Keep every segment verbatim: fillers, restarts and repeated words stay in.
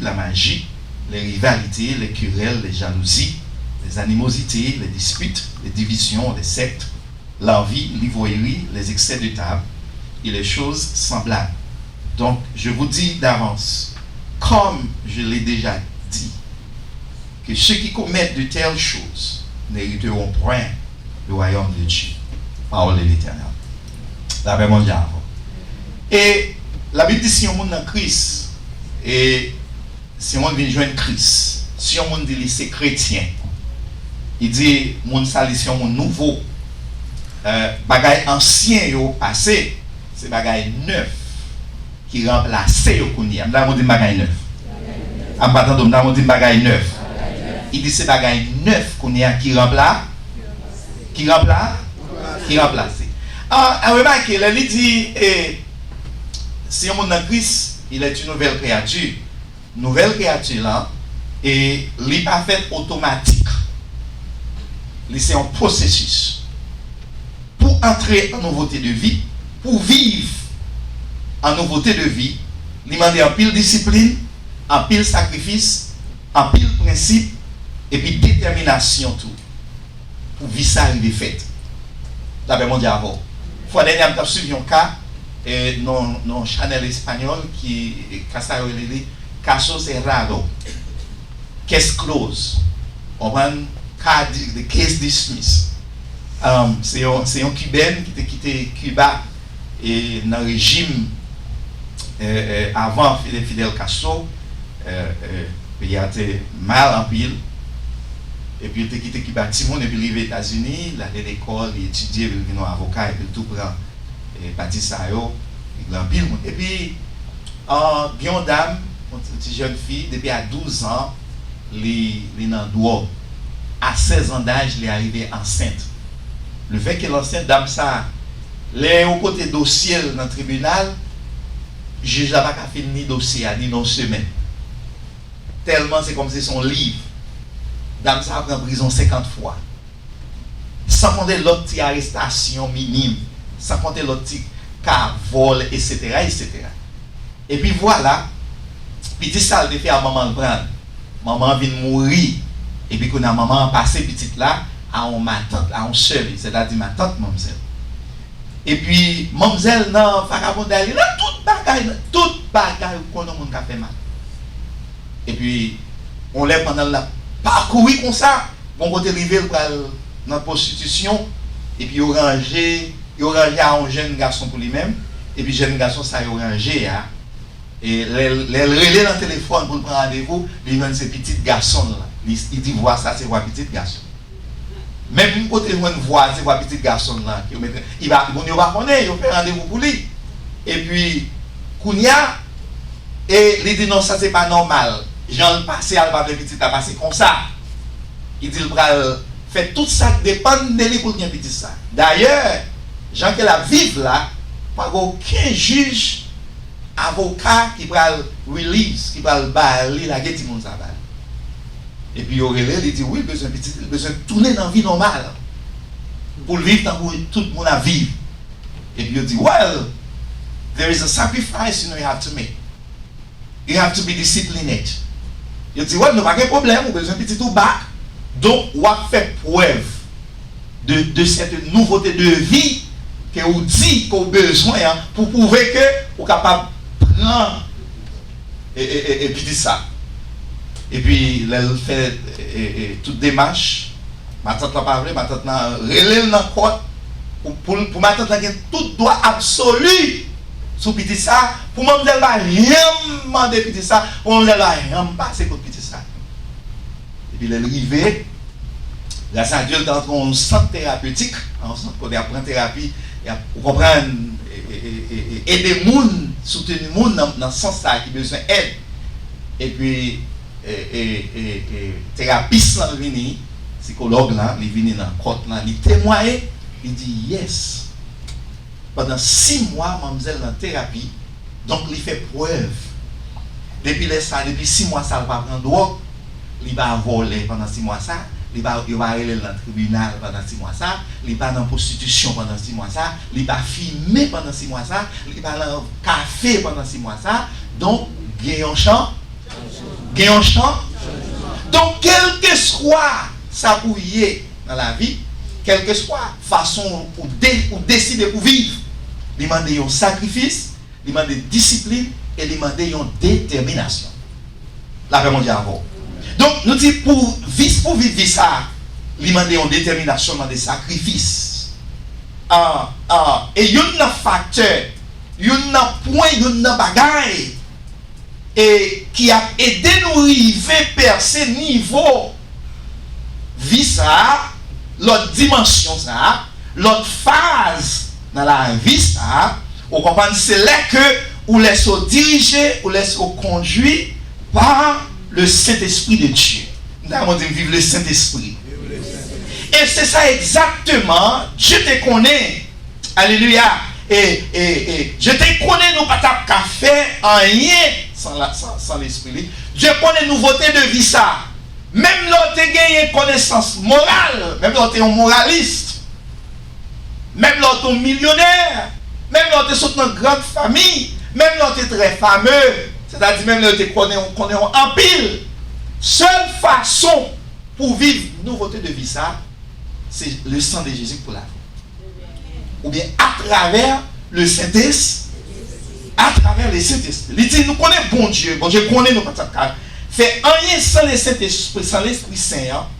la magie, les rivalités, les querelles, les jalousies, les animosités, les disputes, les divisions, les sectes, l'envie, l'ivrognerie, les excès de table et les choses semblables. Donc, je vous dis d'avance, comme je l'ai déjà dit, que ceux qui commettent de telles choses n'hériteront point le royaume de Dieu. Parole de l'Éternel. Lapè Bondye avè w. E Labib di si yon moun nan Kris, e si yon moun vin jwenn Kris, si yon moun di li se kretyen, li di moun sa li se yon moun nouvo. Eh, bagay ansyen yo pase, se bagay nèf ki ranplase yo kounye a. M ta renmen w di m bagay nèf. A, m pa tande w, m ta renmen w di m bagay nèf. Li di se bagay nèf kounye a ki ranpla, ki ranpla, ki ranplase. A, a, remake, lè li di, e, si yon moun nan Kris, il est une nouvelle créature. Nouvèl kreyati la, e li pa fèt otomatik. Li se yon pwosesis. Pou antre an nouvote de vi, pou viv an nouvote de vi, li mande anpil disiplin, anpil sakrifis, anpil prensip, epi detèminasyon tou pou vi sa rive fèt. Lapè Bondye avè w. Fwa dènyè a, m t ap swiv yon ka, e, nan, nan yon chanèl espanyòl ki, e, ka sa yo rele li Caso Cerrado. Case close. Konprann? Ka di, the case dismiss. Um, se yon, se yon Kibèn ki te kite Kiba, e, nan rejim, e, e, avan Fidel, Fidel Castro, e, e, peyi a te mal anpil. Epi li te kite Kiba timoun, epi li rive Etazini, li ale lekòl, li etidye, epi li vin yon avoka, epi li tou pran, e, pati sa yo, li gen anpil moun. Epi, an, gen yon dam, yon ti, ti jèn fi, depi a douz an, li, li nan dwòg. A sèz an daj, li arive ansent. Le fait qu'elle enceinte, dam sa, lè yo pote dosye l nan tribinal, jij la pa ka fin li dosye a, ni nan yon semèn. Tèlman se kòmsi se yon liv. Dam sa pran prizon senkant fwa. San konte lòt ti arestasyon minim, san konte lòt ti ka vòl, etsetera, etsetera. Epi vwala, pitit sa l te fè a, manman l pran l. Manman an vin mouri. Epi kounye a, manman an pase pitit la a yon matant, a yon sè li, sètadi matant manmzèl. Epi manmzèl nan vagabonday li, nan tout bagay, nan tout bagay ou konn yon moun ka fè mal. Epi yon lè pandan l ap pakouri konsa, gon kote l rive, l pral nan pwostitisyon, epi yo ranje, yo ranje a yon jèn gason pou li menm, epi jèn gason sa yo ranje a, e lè, lè l rele nan telefòn pou l pran randevou, li jwenn se pitit gason l lan. Li, li di vwa sa se vwa pitit gason. Menm kote l jwenn vwa, se vwa pitit gason l lan ke yo mete, li pa, moun yo pa konnen, yo fè randevou pou li. Epi, kounye a, e li di non, sa se pa nòmal. Jan l pase a, l pa vle pitit la pase konsa. Li di l pral fè tout sa k depann de li pou l gen pitit sa. Dayè, jan ke l ap viv la, pa gen okenn jij, avoka ki pral release, ki pral ba li, lage timoun sa ba li. Epi yo rele, li di wi, l bezwen pitit, li bezwen tounen nan vi nòmal pou l viv tankou tout moun ap viv. Epi yo di, well, there is a sacrifice, you know, you have to make. You have to be disciplined. Yo di, well, nou pa gen pwoblèm, ou bezwen pitit ou back. Donk, w ap fè prèv de, de cette nouveauté de vie ke ou di ke ou bezwen an pou pwouve ke ou kapab pran e, e, e, e pitit sa. Epi lè l fè e, e, tout demach, matant lan pa vle, matant lan rele l nan kòt pou, pou, pou matant lan gen tout dwa absoli sou pitit sa, pou manmzèl pa janm mande pitit sa, pou manmzèl pa janm pase kot pitit sa. Epi lè l rive, gras a Dye, l te antre nan yon sant terapetik, yon sant kote y ap pran terapi, y ap, ou konprann, e, e, e, e, e, ede moun, soutni moun nan, nan sans sa a ki bezwen èd. Epi, e, e, e, e, terapis lan vini, sikològ lan, li vini nan kòt lan, li temwaye, li di, yes, pandan sis mwa, manmzèl nan terapi, donk li fè prèv. Depi lè sa, depi sis mwa sa, l pa pran dwòg, li pa vòlè pandan sis mwa sa, li pa, yo pa rele l nan tribinal pandan sis mwa sa, li pa nan pwostitisyon pandan sis mwa sa, li pa fimen pandan sis mwa sa, li pa nan kafe pandan sis mwa sa. Donk, gen yon chan, Gen yon chan. Donk, kèlkeswa sa pou ye nan lavi, kèlkeswa fason ou, de, ou deside pou viv, li mande yon sakrifis, li mande disiplin e li mande yon detèminasyon. Lapè Bondye avè w. Donk, nou di pou vi, pou viv vi sa, li mande yon detèminasyon, mande sakrifis. Ah, ah, e youn nan faktè, youn nan pwen, youn nan bagay e ki ap ede nou rive pèse nivo vi sa a, lòt dimansyon sa a, lòt faz nan lavi sa a, ou konprann, se lè ke ou lèse w dirije, ou lèse w kondui pa le Saint-Esprit de Dieu. M ta renmen di m viv le Saint-Esprit. E se sa egzakteman Dye te konnen. Alelouya. E, e, e, Dye te konnen nou pa t ap ka fè anyen san, la, san, san Lespri li. Dye konnen nouvote de vi sa. Menm lè w te genyen konesans moral, menm lè w te yon moralis, menm lè w te yon milyonè, menm lè w te sot nan gran fanmi, menm lè w te trè fame, sètadi menm lè yo te konnen, konnen w anpil, sèl fason pou w viv nouvote de vi sa, se le sang de Jésus pou lavi w. Oubyen atravè le Sentespri, atravè le Sentespri. Li di nou konnen Bondye, Bondye konnen nou pa t ap ka fè anyen san le Sentespri, san Lespri Sen an.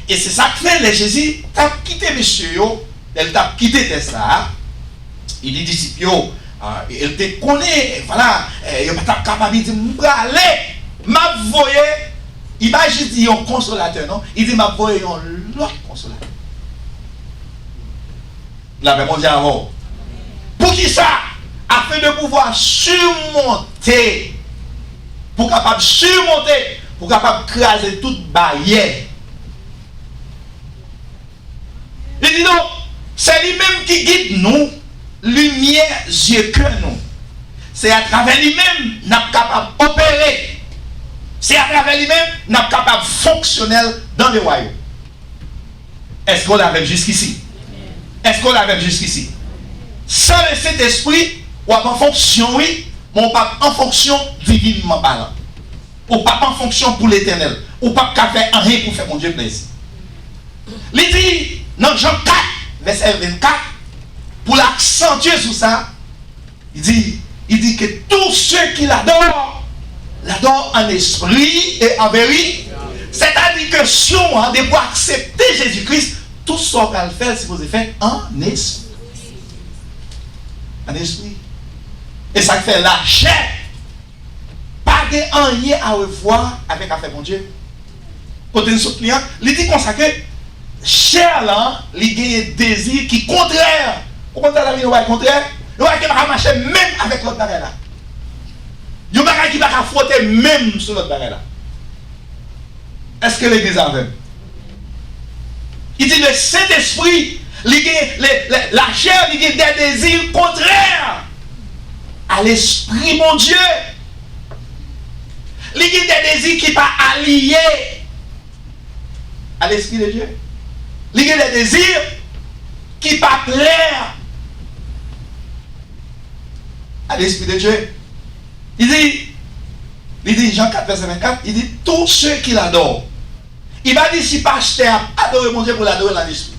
E se sa k fè lè Jezi t ap kite mesye yo, lè l t ap kite tè sa a, li di disip yo, ah, e l te konnen, vwala, eh, yo pa t ap kapab, li di, "M prale, m ap voye," li pa jis di yon konsolatè, non, li di, "M ap voye yon lòt konsolatè." Lapè Bondye avè w. Poukisa? Afin de pouvoir surmonter, pou kapab simonte, pou kapab kraze tout baryè. Li di nou, se li menm ki gid nou, limyè zye kè nou. Se atravè li menm n ap kapab opere. Se atravè li menm n ap kapab fonksyonèl dans le royaume. Èske w la avè m jiskisi? Èske w la avè m jiskisi? San le Sentespri, w ap an fonksyon, wi, men w p ap an fonksyon divinman palan. Ou p ap an fonksyon pou Letènèl. Ou p ap ka fè anyen pou fè Bondye plezi. Li di nan Jan kat, vèsè vennkat, pou l aksantye sou sa, li di, li di que tous ceux qui l'adorent, l'adorent en esprit et en vérité. Sètadi ke si w an, depi w aksepte Jezi Kris, tout sa w pral fè, l sipoze fèt an espri. An espri. E sa k fè lachè pa gen anyen a wè avèk afè Bondye. Kote n sot li an, li di konsa ke chè lan, li genyen dezi ki kontrè. Ou konn sa sa vle di, yon bagay kontrè? Yon bagay ki pa ka mache menm avèk lòt bagay la. Yon bagay ki pa ka fwote menm sou lòt bagay la. Èske legliz avè m? Li di le Sentespri, li gen, le, le, lachè, li gen de dezi kontrè a Lespri Bondye. Li gen de dezi ki pa aliye a Lespri de Dye. Li gen de dezi ki pa plè a Lespri de Dye. Li di, li di, Jan kat, vèsè vennkat, li di, tous ceux qui l'adorent. Li pa di si pastè ap adore Bondye pou l adore l an espri.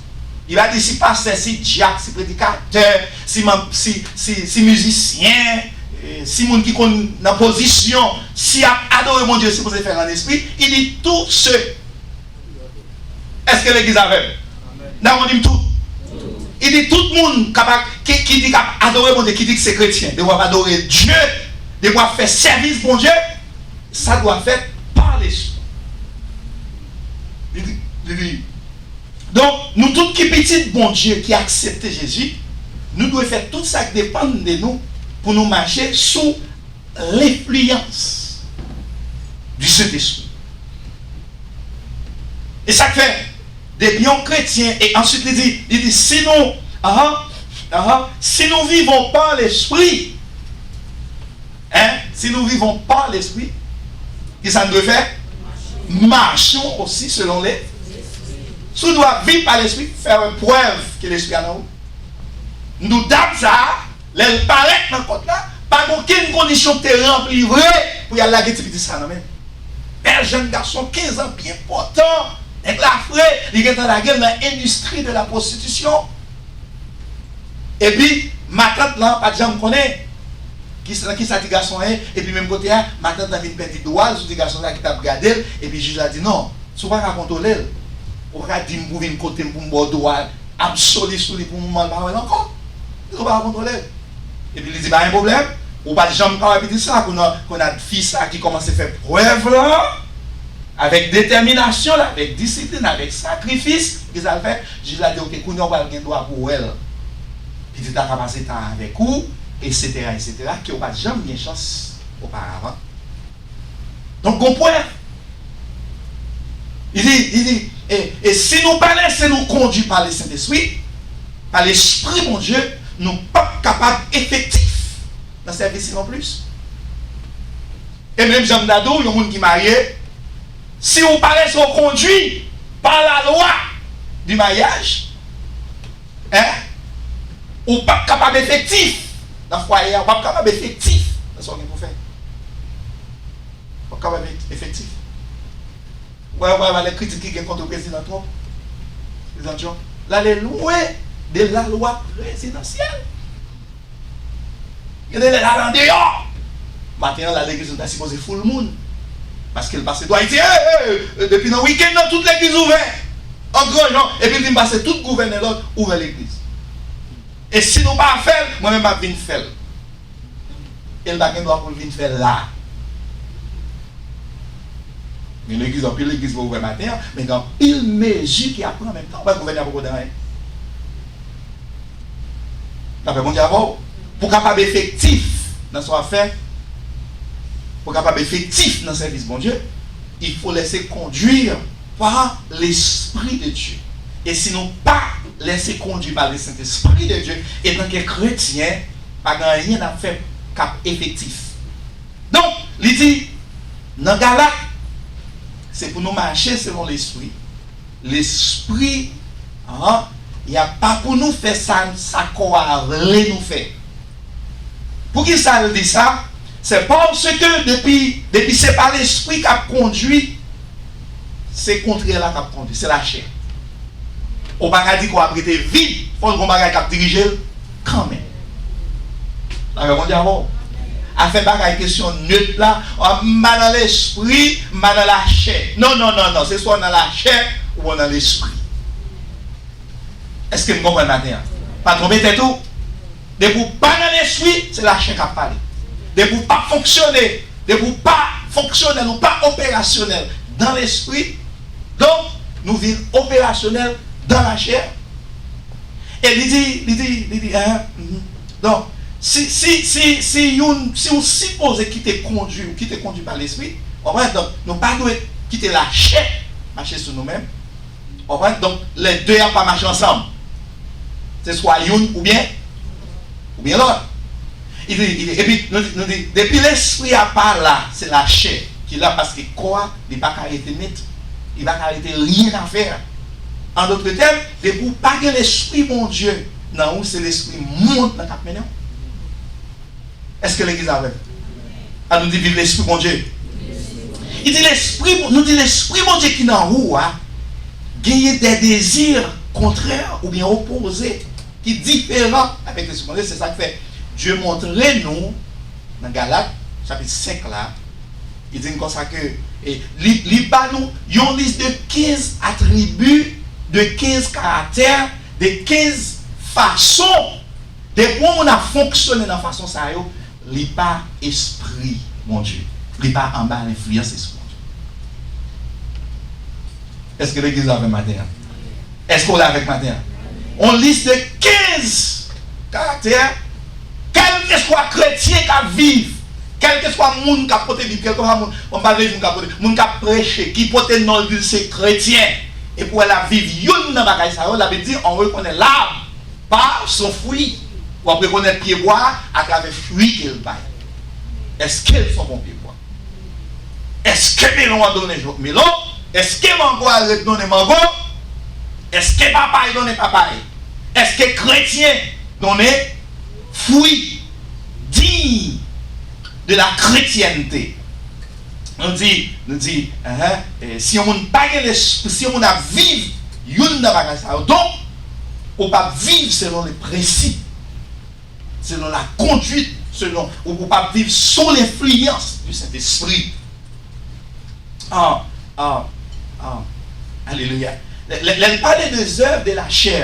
Li pa di si pastè, si dyak, si predikatè, si, si, si, si mizisyen, eh, si moun ki konn nan pozisyon, si ap adore Bondye, sipoze fè l an espri. Li di, tous ceux Èske legliz avè m? N a di m tout. Li di tout moun k ap, ki, ki di k ap adore Bondye, ki di k se kretyen, depi w ap adore Dye, depi w ap fè sèvis Bondye, ça doit faire par l'esprit. Li di, li di, donk, nou tout ki pitit Bondye, ki aksepte Jezi, nou dwe fè tout sa k depann de nou pou nou mache sou lenfliyans di Sentespri. E sa k fè, depi yon kretyen, e answit li di, li di, si nou, ahan, ahan, si nous vivons par l'esprit, hein, si nous vivons par l'esprit, kisa n dwe fè? Marchons aussi selon les. Si w dwe viv pa Lespri, fè yon prèv ke Lespri a nan ou. Nou dam sa a, lè l parèt nan kont la, pa gen okenn kondisyon ki te ranpli vre pou y al lage ti pitit sa a nan men l. Pè Jèn gason kenz an byen pòtan, nèg la fre, li gentan lage l nan industrie de la prostitution. Epi, matant lan pa t janm konnen kisa, nan kisa ti gason an ye, epi menm kote a, matant lan vin pèdi dwa l sou ti gason sa ki t ap gade l, epi jij la di, "Non, si w pa ka kontwole l, ou pa ka di m pou w vin kote m pou m ba w dwa absoli sou li pou moman l pa wè l ankò. Ou pa ka kontwole l." Epi li di, "Pa gen pwoblèm, ou pa t janm ka wè pitit sa, kounye a, kounye a fi sa ki kòmanse fè prèv lan, avèk detèminasyon l, avèk disiplin, avèk sakrifis, ki sa l fè?" Jij la di, "Oke, kounye a w pral gen dwa pou w wè l. Pitit la ka pase tan avèk ou, etsetera, etsetera, ke w pa t janm gen chans oparavan." Donk, gon pwen. Li di, li di, e, e si nou pa lese nou kondui pa Lesentespri, pa Lespri Bondye, nou p ap kapab efektif nan sèvis li nonplis. E menm jan m ta di w, yon moun ki marye, si ou pa lese w kondui pa lalwa di maryaj, en, ou p ap kapab efektif nan fwaye a, ou p ap kapab efektif nan sa w gen pou fè. Ou p ap kapab e-, efektif. Ou wè, ou wè, wè lè kritik ki gen kont prezidan Trump, prezidan Trump, l ale lwen de lalwa prezidansyèl. Gen de lè l al andeyò. Maten an la, legliz nou ta sipoze full moun. Paske l pase tou Ayiti, e, e, e, depi nan wikenn nan, tout legliz ouvè. An gran jan, epi l vin pase tout gouvènè lòd, ouvè legliz. E si nou pa fè l, mwen menm m ap vin fè l. E l pa gen dwa pou l vin fè l la. Gen legliz, anpil legliz pou ouvè maten an, men gen anpil mezi ki ap pran an menm tan. Ou wè gouvènè a poko di anyen. Lapè Bondye avè w. Pou w kapab efektif nan sa w ap fè, pou w kapab efektif nan sèvis Bondye, il faut laisser conduire par l'Esprit de Dieu. E si nou pa lese kondui pa le Saint-Esprit de Dieu, etanke kretyen, pa gen anyen n ap fè k ap efektif. Donk, li di, nan Galat, se pou nou mache selon Lespri. Lespri an, y a pa pou nou fè sa, sa kò a vle nou fè. Poukisa l di sa? Se paske depi, depi se pa Lespri k ap kondui, se kontrè la k ap kondui, se lachè. Ou pa ka di kò ap rete vid, fò l gon bagay k ap dirije l kanmenm. Lapè Bondye avè w. Afè bagay kesyon net la, a, m pa nan lespri, m pa nan lachè. Non, non, non, non, se swa w nan lachè oubyen w nan lespri. Èske n konprann maten an? Pa twonpe tèt ou. Depi w pa nan lespri, se lachè k ap pale. Depi w pa fonksyone, depi w pa fonksyonèl, ou pa operasyonèl dan lespri, donk, nou vin operasyonèl dan lachè. E li di, li di, li di, en, mhm. Donk, si, si, si, si youn, si w sipoze kite kondui, ou kite kondui pa Lespri, w konprann? Donk, nou pa dwe kite lachè mache sou nou menm. W konprann? Donk, lè de a pa mache ansanm. Se swa youn oubyen, oubyen lòt. Li di, li di, epi, nou di, nou di, depi Lespri a pa la, se lachè ki la, paske kò a, li pa ka rete net. Li pa ka rete ryen a fè. An dòt tèm, depi w pa gen Lespri Bondye nan ou, se lespri mond lan k ap mennen w. Èske legliz avè m? An nou di, "Viv Lespri Bondye." Li di, "Lespri, nou di, Lespri Bondye ki nan ou a, genyen de dezi kontrè oubyen opoze, ki diferan avèk Lespri Bondye." Se sa k fè Dye montre nou, nan Galat, chapit senk la, li di n konsa ke, e, li, li ba nou yon lis de kenz atribi, de kenz karaktè, de kenz fason. Depi yon moun ap fonksyone nan fason sa yo, li pa espri Bondye. Li pa anba lenfliyans Espri Bondye. Èske legliz la avè m maten an? Èske w la avèk maten an? On lis de kenz karaktè, kèlkeswa kretyen k ap viv, kèlkeswa moun k ap pote Bib, kèlkeswa moun, bon, m pa vle di moun k ap pote, moun k ap preche, ki pote non l, di l se kretyen, epi w wè l ap viv youn nan bagay sa yo, la Bib di, on reconnaît l'arbre par son fruit. W ap rekonèt pyebwa a atravè fwi ke l bay. Èske l se yon bon pyebwa? Èske melon an donnen jo-, melon? Èske mango a ret donnen mango? Èske papay donnen papay? Èske kretyen donnen fwi diy de la chrétienté? Nou di, nou di, enhen, e, si yon moun pa gen les-, si yon moun ap viv youn nan bagay sa yo, donk, ou p ap viv selon le prensip, selon la konduit, selon, ou, ou p ap viv sou lenfliyans du Sentespri. Ah, ah, ah. Alelouya. Lè, lè, lè l pale de zèv de la chè,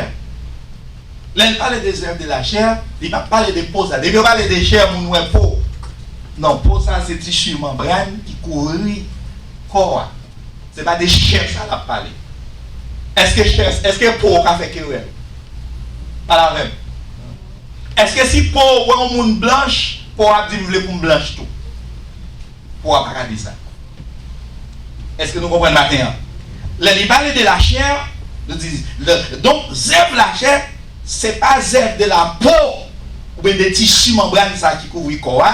lè l pale de zèv de la chè, li pa pale de po sa. Depi yo pale de chè, moun wè po. Non, po sa se tisi manbràn ki kouvri kò a. Se pa de chè sa l ap pale. Èske chè, èske po ka fè kerèl? Pale avè m. Èske si po wè yon moun blanch, po ap di m vle pou m blanch tou? Po a pa ka di sa. Èske nou konprann maten an? Lè li pale de lachè, nou di, le, donk, zèv lachè, se pa zèv de la po oubyen de tisi manbràn sa ki kouvri kò a,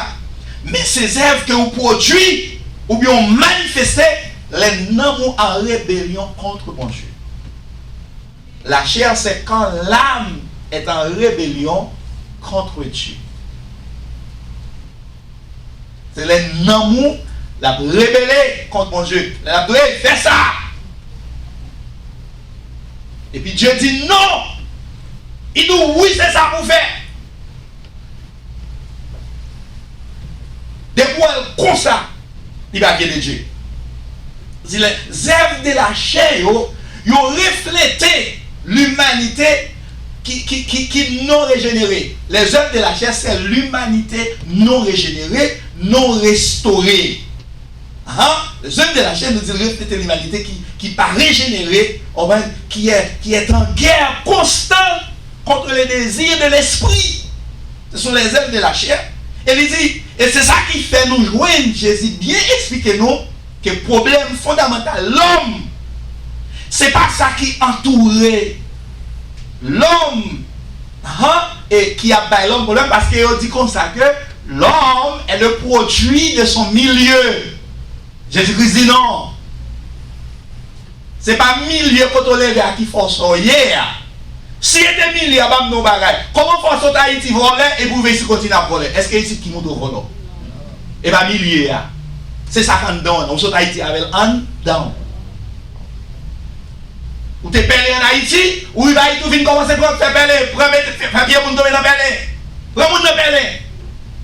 men se zèv ke ou pwodui oubyen ou manifeste lè nanm ou an rebelyon kont Bondye. La chair, c'est quand l'âme est en rébellion contre Dieu. Se lè nanm ou l ap rebele kont Bondye. Lè l ap di, "Ey, fè sa!" Epi Dye di, "Non!" Li di, "Wi, se sa pou w fè." Depi w wè l konsa, li pa vle de Dye. Di lè, zèv de lachè yo, yo reflete limanite ki, ki, ki, ki non rejenere. Les œuvres de la chair, c'est l'humanité non régénérée, non restaurée. Hein? Les œuvres de la chair, nou di, reflete limanite ki, ki pa rejenere, ou konprann, qui est, qui est en guerre constante contre les désirs de l'esprit. Ce sont les œuvres de la chair. E li di, e se sa ki fè nou jwenn Jezi byen eksplike nou ke pwoblèm fondamantal lòm, se pa sa ki antoure lòm, han, e ki ap bay lòm pwoblèm, paske yo di konsa ke l'homme est le produit de son milieu. Jezikri di non. Se pa milye kote w leve a ki fè w sa w ye a. Si e te milye a, ban m di w yon bagay. Kòman fè w sot Ayiti vòlè epi w rive isit kontinye ap vòlè? Èske isit ki montre w vòlè? E pa milye a. Se sa k anndan w lan. Ou sot Ayiti avè l anndan w. Ou te pèlen ann Ayiti, ou rive Ayiti, ou vin kòmanse pran, fè pèlen, pran mete, fè, fè pye moun tonbe nan pèlen. Pran moun nan pèlen.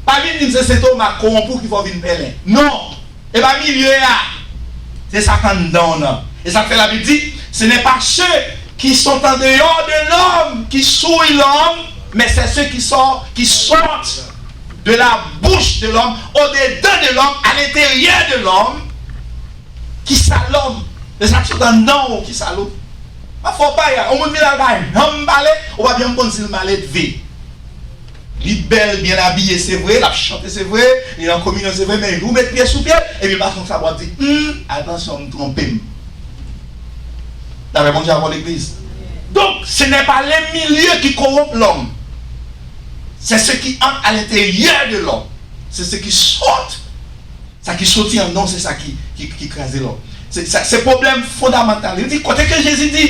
Pa vin di m se Sen Toma kowonpi w ki fè w vin pèlen. Non! E pa milye a. Se sa k anndan w nan. E sa k fè Labib di, ce n'est pas ceux qui sont en dehors de l'homme qui souillent l'homme, mais c'est ceux qui sortent, qui sortent de la bouche de l'homme, au-dedans de l'homme, à l'intérieur de l'homme, ki sal lòm. Se sa k sot anndan w ki sal ou. Pa fè w paya. Yon moun vin la, l pa janm pale, ou pa janm konn si l maledve. Li bèl, byen abiye, se vre, l ap chante, se vre, li nan kominyon, se vre, men ou met pye sou pye l, epi l pase yon sa, w ap di, hmm, atansyon, m twonpe m. Lapè Bondye avè w, legliz. Donc, ce n'est pas les milieux qui corrompent l'homme. C'est ce qui entre à l'intérieur de l'homme. C'est ce qui sort. Sa ki soti anndan w, se sa ki, ki, ki kraze lòm. Se, sa, se pwoblèm fondamantal. Li di, kote ke Jezi di,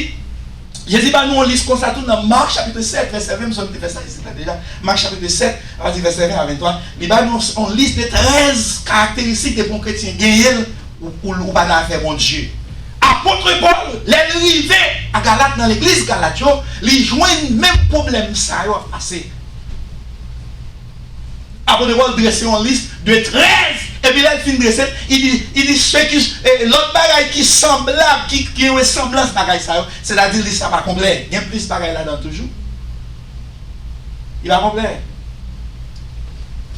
Jezi ba nou yon lis konsa tou nan Mak chapit sèt, vèsè ven, m sonje m te fè sa isit la deja. Mak chapit sèt, apati vèsè ven a venntwa, li ba nou yon, yon lis de trèz karakteristik depi yon kretyen genyen l, ou, ou, ou pa nan afè Bondye. Apot Pòl, lè l rive a Galat, nan legliz Galat yo, li jwenn menm pwoblèm sa yo ap pase. Apot Pòl drese yon lis de trèz, epi lè l fin drese l, li di, li di, se ki, e, lòt bagay ki sanblab, ki, ki gen resanblans bagay sa yo, sètadi lis la pa konplè. Gen plis bagay ladan l toujou. Li pa konplè.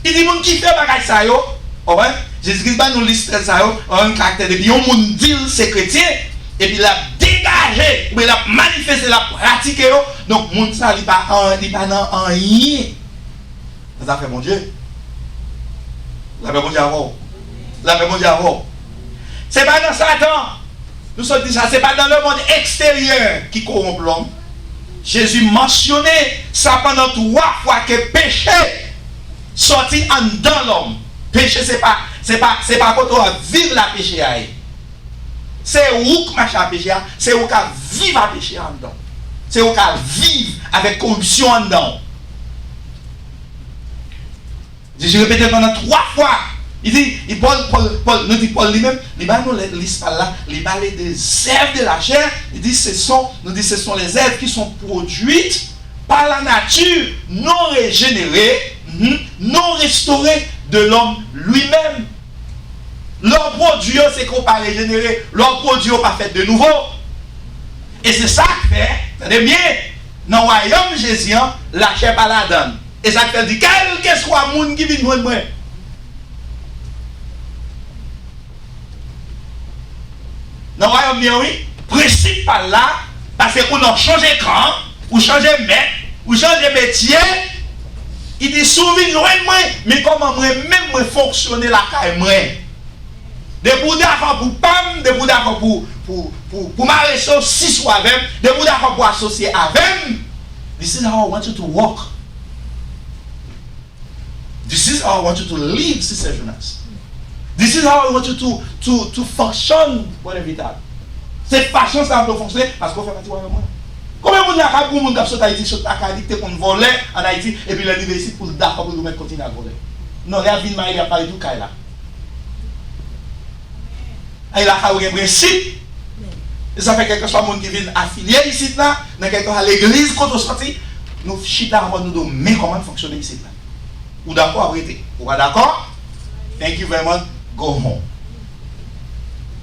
Li di moun ki fè bagay sa yo, w konprann? Jezikri ban nou lis trèz sa yo, w konprann karaktè depi yon moun di l se kretyen, epi l ap degaje, oubyen l ap manifeste, l ap pratike yo, donk moun sa li pa an, li pa nan anyen nan zafè Bondye. Lapè Bondye avè w. Lapè Bondye avè w. Se pa nan Satan. Nou sot di sa, se pa dans le monde extérieur qui corrompt l'homme. Jezi mansyone sa pandan twa fwa ke peche sòti anndan lòm. Peche se pa, se pa, se pa kote w ap viv la peche a ye. Se ou k mache a peche a, se ou k ap viv a peche a anndan w. Se ou k ap viv avèk koripsyon anndan w. Jezi repete l pandan twa fwa. Li di, li, Pòl, Pòl, Pòl, nou di Pòl li menm, li ba nou lè- lis pa l la, li pale de zèv de la chè, li di, ce sont, nou di, ce sont les œuvres qui sont produites par la nature non régénérée, mhm, non restaurée de l'homme lui-même. Lè w pwodui yo, se ke w pa rejenere. Lè w pwodui yo, w pa fèt de nouvo. E se sa k fè, tande byen, nan wayòm Jezi an, lachè pa ladan l. E sa k fè l di, kèlkeswa moun ki vin jwenn mwen. Nan wayòm li an, wi, prensip pa l la, paske kounye a w chanje kan, ou chanje mèt, ou chanje metye, li di, si w vin jwenn mwen, men kòman mwen menm mwen fonksyone lakay mwen. Depi w dakò pou pa m, depi w dakò pou, pou, pou, pou m arete w, si sou avè m, depi w dakò pou asosye avè m, this is how I want you to walk. This is how I want you to live, Sister Jonas. This is how I want you to, to, to function, Brother Vital. Se fason sa pou w fonksyone, paske w fè pati wayòm mwen. Konbyen moun la ka gen moun k ap sot Ayiti, sot Akayè, ki te konn vòlè ann Ayiti, epi lè l rive isit, pou l dakò pou l remèt kontinye ap vòlè? Non, lè y ap vin marye, y ap marye tout kay la. Ay, lakay ou gen prensip. E sa fè kèlkeswa moun ki vin afilye isit la, nan kèlkeswa legliz kote w sòti, nou chita anba nou do men kòman n fonksyone isit la. Ou dakò, ap rete. Ou pa dakò? Thank you very much. Go home.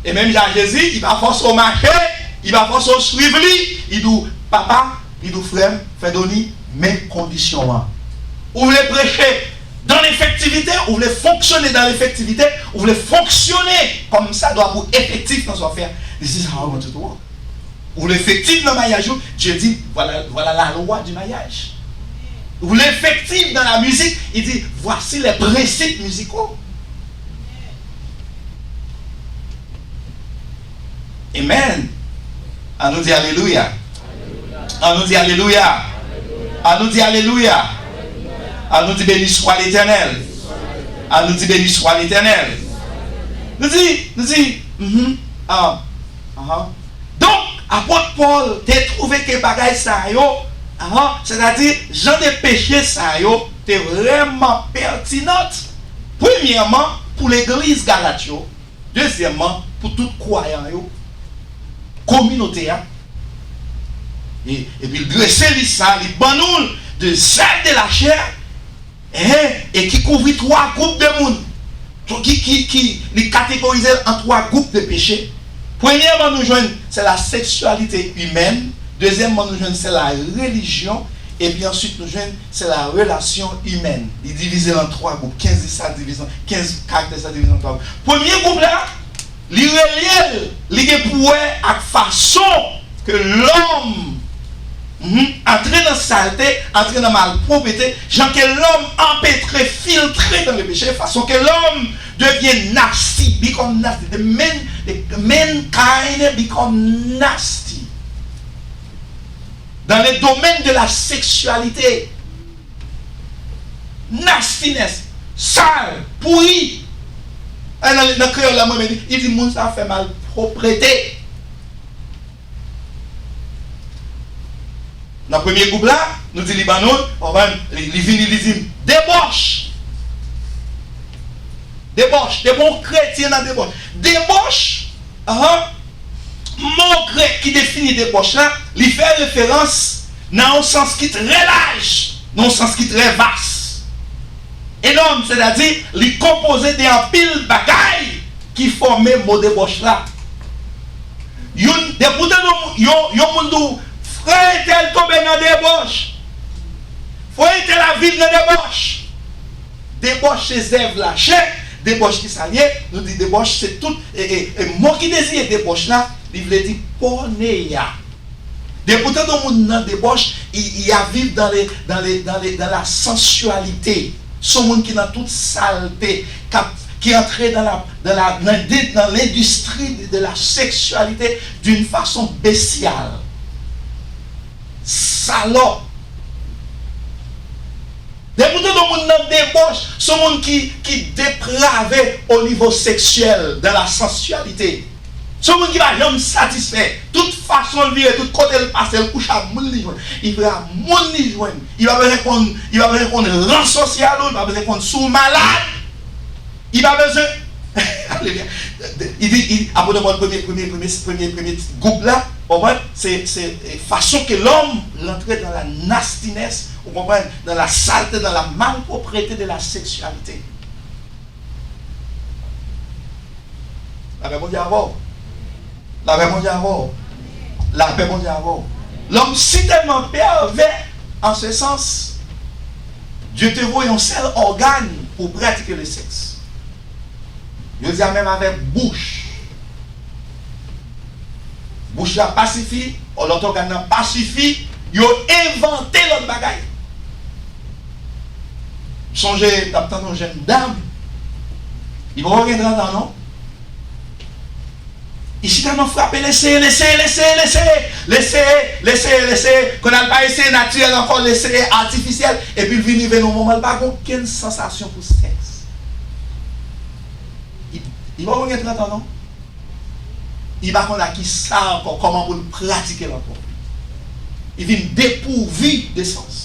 E menm jan Jezi, li pa fòse w mache, li pa fòse w swiv li, li di w, papa, li di w, frè m, frè Doni, men kondisyon an. Ou vle preche dans l'effectivité, ou vle fonksyone dans l'effectivité, ou vle fonksyone kòmsadwa pou efektif nan sa w fè a. This is how I want you to walk. Ou vle efektif nan maryaj ou, Dye di, voilà, voilà la loi du mariage. Ou vle efektif dans la musique, il dit, voici les principes musicaux. Amen. An nou di alelouya. An nou di alelouya. An nou di alelouya. An nou di beni swa Letènèl. An nou di beni swa Letènèl. Nou di, nou di, mhm, ah, aha. Donk, apot Pòl te twouve ke bagay sa yo, aha, sètadi jan de peche sa yo te vrèman pètinan. Premyèman, pou legliz Galat yo, dezyèmman, pou tout kwayan yo, kominote a. E, epi l drese lis sa, li ban nou l de zèv de lachè, e, e ki kouvri twa gwoup de moun. Ki, ki, ki, li kategorize l an twa gwoup de peche. Premyèman, nou jwenn se la seksyalite imèn. Dezyèmman, nou jwenn se la relijyon. Epi answit, nou jwenn se la relasyon imèn. Li divize l an twa gwoup. Kenz di sa divize an, kenz karaktè sa divize an twa gwoup. Premye gwoup la, li relye l, li gen pou wè ak fason ke lòm, mhm, antre nan salte, antre nan malpwòpte, jan ke lòm anpetre, filtre dans le péché, façon que l'homme devient nasty, become nasty, the man, the mankind become nasty. Dans le domaine de la sexualité, nastiness, sal, pouri. Eh, nan, nan kreyòl la, mwen menm, li, li di moun sa fè malpwòpte. Nan premye gwoup la, nou di li ban nou, w konprann, li, li vini, li di m, debòch. Debòch, depi yon kretyen nan debòch. Debòch, ahan, mo grèk ki defini debòch la, li fè referans nan yon sans ki trè laj, nan yon sans ki trè vas. Enorm, sètadi, li konpoze de anpil bagay ki fòme mo debòch la. Youn, depi w tande yon, yon, yon moun di w, frè entèl tonbe nan debòch. Frè entèl ap viv nan debòch. Debòch se zèv lachè, debòch ki sa l ye, nou di debòch se tout, e, e, e mo ki deziye debòch la, li vle di pòneya. Depi w tande yon moun nan debòch, il, il a vivre dans les, dans les, dans les, dans la sensualité. Se yon moun ki nan tout salte, k ap, ki antre dans la, dans la, dans de, dans l'industrie de, de la sexualité d'une façon bestiale. Salòp. Depi w tande yon moun nan debòch, se yon moun ki, ki deprave o nivo seksyèl, dans la sensualité. Se yon moun ki pa janm satisfè. Tout fason l vire, tout kote l pase, l kouche ak moun li jwenn. Li vire ak moun li jwenn. Li pa bezwen konn, li pa bezwen konn ran sosyal ou, li pa bezwen konn si w malad. Li pa bezwen. Alelouya. Li di, li, apot Pòl, premye, premye, premye, premye, premye gwoup la, w konprann? Se, se, e, façon que l'homme rentre dans la nastiness, ou konprann? Dans la saleté, dans la malpropreté de la sexualité. Lapè Bondye avè w. Lapè Bondye avè w. Lapè Bondye avè w. L'homme si tellement pervers en ce sens, Dieu te voye yon sèl ògàn pou pratike le sèks. Yo di a menm avèk bouch. Bouch la pa sifi, lòt ògàn nan pa sifi, yo envante lòt bagay. Sonje, t ap tann yon jèn dam, li poko gen trant an non. Li chita nan frape, l eseye, l eseye, l eseye, l eseye, l eseye, l eseye, l eseye. Kounye a l pa eseye natirèl ankò, l eseye atifisyèl. Epi l vin rive nan yon moman, l pa gen okenn sansasyon pou sèks. Li, li poko gen trant an non. Li pa konn a kisa ankò, kòman pou l pratike l ankò. Li vin depouvi de sans.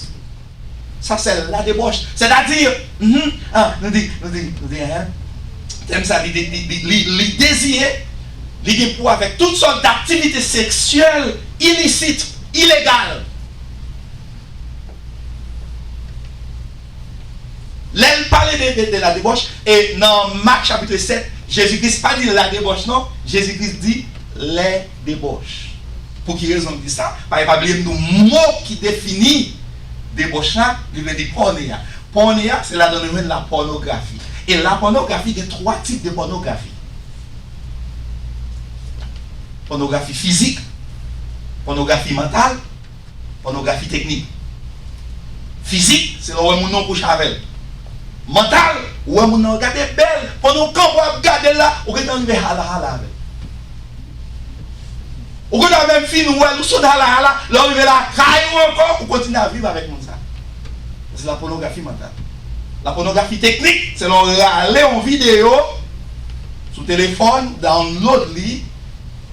Sa se la debòch. Sètadi, mhm, ah, nou di, nou di, nou di, hein? Tèm sa, li, li, li, li, li, li deziye, li gen pou avèk tout sòt daktivite seksyèl ilisit, ilegal. Lè l pale de, de, de la debòch, e nan Mak chapit sèt, Jezi Kris pa di la debòch non, Jezi Kris di les débauches. Pou ki rezon l di sa? Paske pa bliye m di w mo ki defini debòch la, li vle di pòneya. Pòneya, se ladan nou jwenn la pònografi. E la pònografi gen twa tip de pònografi. Pònografi fizik, pònografi mantal, pònografi teknik. Fizik, se lè w wè moun nan w kouche avè l. Mantal, ou wè moun nan w gade bèl, pandan w kanpe w ap gade l la, ou gentan rive hala hala avè l. Ou gentan menm fin wè l, ou sot hala hala, lè w rive lakay ou ankò, ou kontinye ap viv avèk moun sa. Se la pònografi mantal. La pònografi teknik, se lè w rale yon videyo sou telefòn, download li,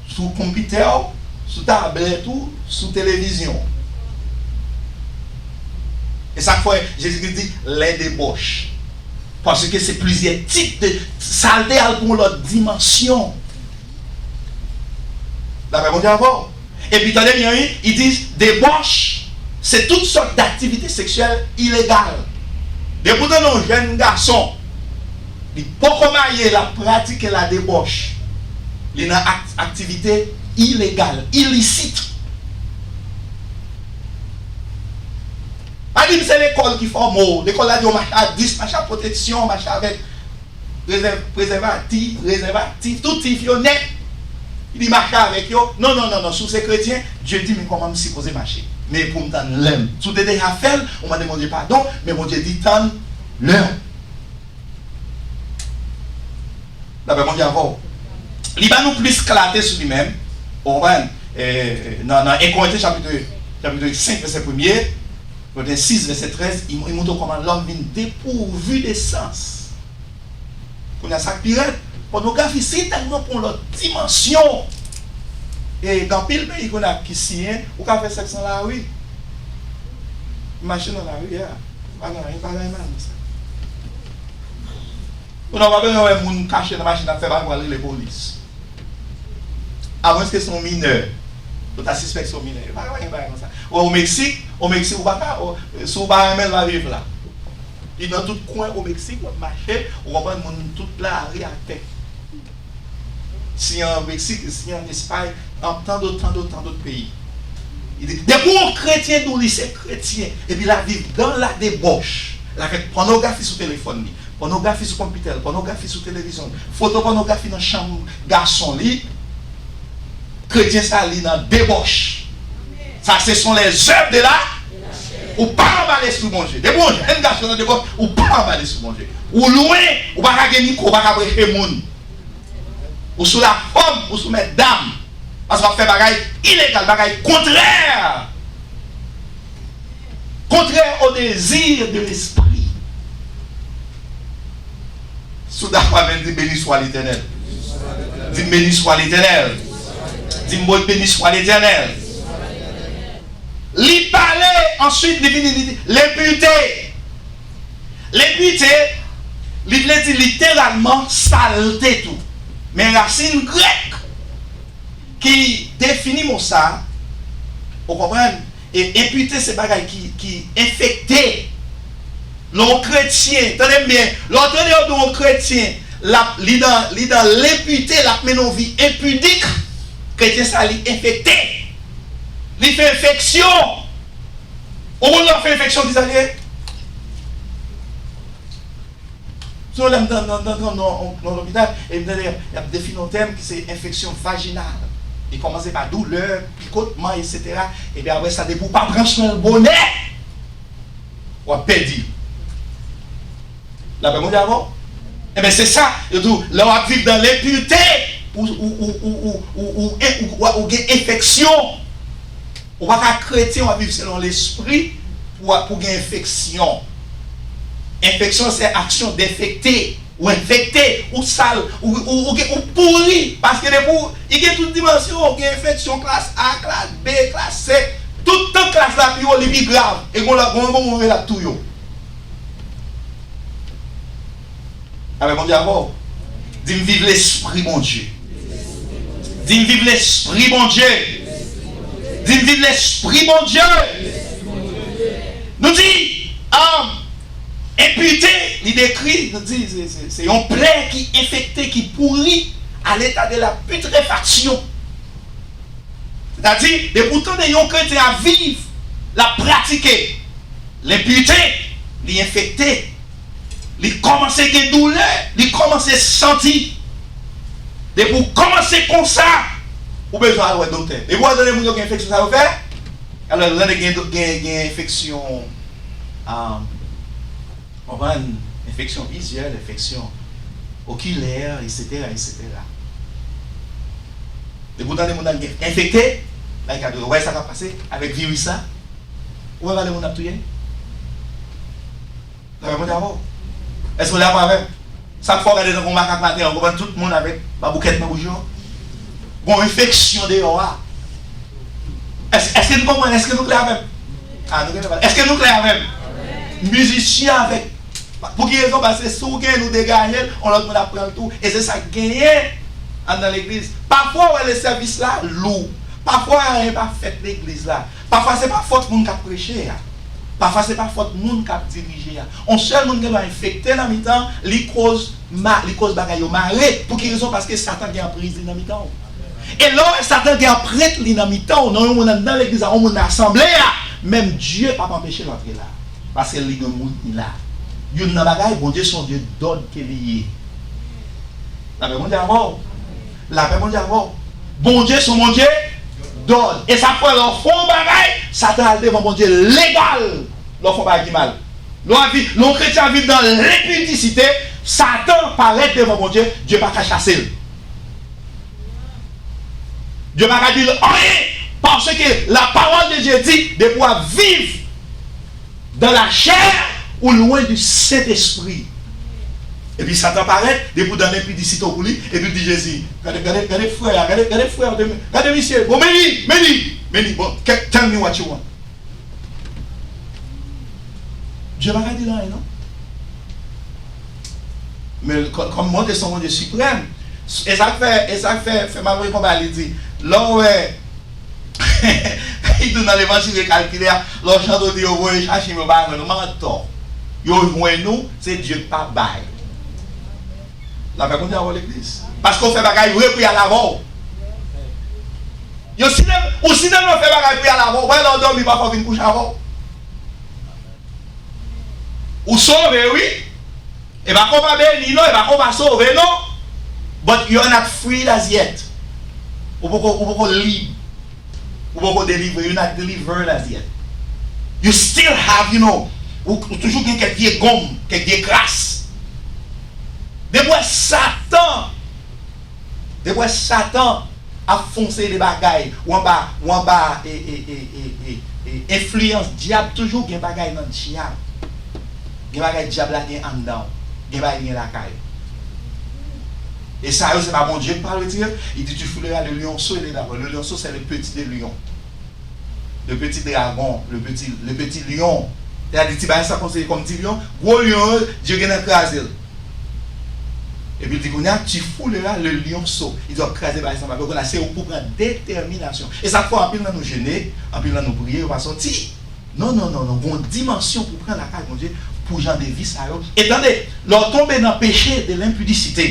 sou konpitè w, sou tablèt ou, sou televizyon w. E sa k fè Jezi Kris di les débauches. Paske se plizyè tip de, sa l te al pou yon lòt dimansyon. Lapè Bondye avè w. Epi tande byen wi, li di debòch, se tout sòt daktivite seksyèl ilegal. Depi w tande yon jèn gason, li poko marye, l ap pratike la debòch, li nan ak-, aktivite ilegal, ilisit. Pa di m se lekòl ki fòme w. Lekòl la di w mache a dis, mache a pwoteksyon, mache avèk Prezèv-, prezèvatif, rezèvatif, tout tif yo nèt. Li mache avèk yo. Non, non, non, non. Si w se kretyen, Dye di, men kòman m sipoze mache. Men pou m tann lè m. Si w te deja fè l, ou mande Bondye padon, men Bondye di, tann lè w. Lapè Bondye avè w. Li ba nou plis klarte sou li menm. Ou konprann? E, nan, nan en Korentyen chapit, chapit senk, vèsè premye, Korentyen sis, vèsè trèz, li, li montre w kòman lòm vin depouvi de sans. Kounye a, sa k pi rèd, pònografi, si tèlman pran yon lòt dimansyon. E gen anpil peyi kounye a ki siyen, ou ka fè sèks nan lari. Mache nan lari a. Pa gen anyen, pa gen anyen mal nan sa. Kounye a, ou pa bezwen wè moun kache nan machin ap fè bagay pou al rele polis. Amwenske se yon minè. Ou ta sispèk se yon minè. Yo pa ka gen bagay konsa. Ou wè o Meksik, o Meksik, ou pa ka, o, si w pa renmen l, pa viv la. Li nan tout kwen o Meksik, w ap mache, ou konprann moun tout lari atè. Si an Meksik, si an Espay, an tan dòt, tan dòt, tan dòt peyi. Li di, depi yon kretyen di w li se kretyen, epi l ap viv dans la débauche, l avèk pònografi sou telefòn li, pònografi sou konpitè l, pònografi sou televizyon l, foto pònografi nan chanm gason li, kretyen sa li nan debòch. Sa se sont les œuvres de la. Ou pa anba lespri Bondye. Depi yon jèn gason nan debòch, ou pa anba lespri Bondye. Ou lwen, ou pa ka gen mikwo, ou pa ka preche moun. Ou sou lafòm, ou sou mètdam. Paske w ap fè bagay ilegal, bagay kontrè. Contraire au désir de l'esprit. Si w dakò avè m, di, béni soit l'Éternel. Di m, béni soit l'Éternel. Di m, béni soit l'Éternel. Li pale, answit, li vini, li di, lenpite. Lenpite, Li vle di literalman salte tou. Men rasin grèk ki defini mo sa a, ou konprann? E enpite se bagay ki, ki enfekte. Lè yon kretyen, tande m byen, lè w tande yo di yon kretyen, l ap, li nan, li nan lenpite, l ap mennen yon vi enpidik, kretyen sa li enfekte. Li fè enfeksyon. Ou konn lè w fè enfeksyon, kisa l ye? Sou lè m nan, nan, nan, nan, nan, nan lopital, e m tande y ap defini yon tèm ki se enfeksyon vajinal. Li kòmanse pa doulè, pikotman, etsetera. Epi apre sa, depi w pa pran swen l bonè, w ap pèdi l. Lapè Bondye avè w. Enben, se sa, yo di w, lè w ap viv nan lenpirte, ou, ou gen enfeksyon. Ou pa ka kretyen, w ap viv selon lespri pou, pou gen enfeksyon. Enfeksyon se aksyon d enfekte. Ou enfekte, ou sal, ou, ou, ou, gen- ou pouri. Paske depi w, li gen tout dimansyon, ou gen enfeksyon klas A, klas B, klas C. Tout tan klas la pi wo, li pi grav. E gon lòt, gon, gon, gon, l ap touye w. Amèn, Bondye avè w. Di m viv lespri Bondye. Di m viv lespri Bondye. Di m viv lespri Bondye. Nou di, um, enpite, li dekri, nou di, se, se, se yon plè ki enfekte, ki pouri, à l'état de la putréfaction. Sètadi, depi w tande yon kretyen ap viv, l ap pratike lenpite, li enfekte, li kòmanse gen doulè, li kòmanse santi. Depi w kòmanse konsa, ou bezwen al wè doktè. Depi w tande moun yo gen enfeksyon sa yo fè, alò, tande gen, gen, gen enfeksyon, um, konprann, enfeksyon vizyèl, enfeksyon okilè, etsetera, etsetera. Depi w tande moun nan gen enfekte, like, ou wè sa k ap pase avèk viris la? Ou wè valè moun ap touye? Lapè Bondye avè w. Èske w dakò avè m? Sa k fè w gade tankou yon makak maten an, ou konprann tout moun avèk baboukèt nan bouch yo? Gon enfeksyon deyò a. Èske, èske nou konprann? Èske nou klè avè m? A, nou genlè pa. Èske nou klè avè m? Mizisyen avèk. Pou ki rezon? Paske si w genyen l, ou degaje l, yon lòt moun ap pran l tou. E se sa k genyen anndan legliz. Pafwa, w wè, le sèvis la lou. Pafwa, anyen pa fèt legliz la. Pafwa, se pa fòt moun k ap preche a. Pafwa, se pa fòt moun k ap dirije a. Yon sèl moun gendwa enfekte nan mitan, li koz ma-, li koz bagay yo mare. Pou ki rezon? Paske Satan gen anpriz li nan mitan w. E lè w wè Satan gen anprent li nan mitan w, nan yon moun anndan legliz la, yon moun nan asanble a, menm Dye p ap anpeche l antre la. Paske li gen moun ki la. Youn nan bagay, Bondye se yon Dye dòd ke li ye. Lapè Bondye avè w. Lapè Bondye avè w. Bondye se yon Bondye dòd. E sa k fè lè w fè yon bagay, Satan al devan Bondye legal lè w fè yon bagay ki mal. Lè w ap vi-, lè yon kretyen ap viv nan lenpidisite, Satan parèt devan Bondye, Dye pa ka chase l. Dye pa ka di l anyen, paske la parole de Dieu dit, depi w ap viv dans la chair, ou lwen di Sentespri. Epi Satan parèt, depi w nan lenpidisite w pou li, epi l di Jezi, gade, gade, gade frè a, gade, gade frè a, gade misye, bon, men li, men li, men li, bon, ke- tell me what you want. Dye pa ka di l anyen, non. Men kò- kòm Bondye se yon Bondye siprèm, e sa k fè, e sa k fè, fè m ap voye konba li di, lè w wè, li tou nan levanjil rekalkile a, lè w chante w di yo voye chache m, yo pa jwenn ou, mantò. Yo jwenn ou, se Dye k pa bay. Lapè Bondye avè w legliz. Paske w fè bagay vre pou y al avè w. Yo si de, ou si de nou fè bagay pou y al avè w, wè lè w dòmi pafwa w vin kouche avè w. Ou sove wi. E pa ke w pa beni non, e pa ke w pa sove non. But you are not freed as yet. Ou poko, ou poko lib. Ou poko delivre, you not delivered as yet. You still have, you know, ou, ou toujou gen kèk vye gonm, kèk vye kras. Depi w wè Satan, depi w wè Satan ap fè yon seri de bagay, ou anba, ou anba, e, e, e, e, e, e, enfliyans dyab, toujou gen bagay nan dyab. Gen bagay dyab la gen anndan w. Gen bagay li gen lakay ou. E sa yo, se pa Bondye k pral retire l. Li di, tu fouleras le lionceau et le dragon. Le lionceau, c'est le petit de lion. Le petit dragon, le petit, le petit lion. Sètadi ti bagay sa konseye kòm ti lyon. Gwo lyon yo, Dye gen nan kraze l. Epi l di kounye a, tu fouleras le lionceau. Li di w ap kraze bagay san papye. Kounye a, se ou pou pran detèminasyon. E sa k fè anpil nan nou jene, anpil nan nou priye, yo pa sòti. Non, non, non, non. Gon dimansyon pou pran lakay Bondye pou jan de vi sa yo. E tande, lè w tonbe nan peche de lenpidisite,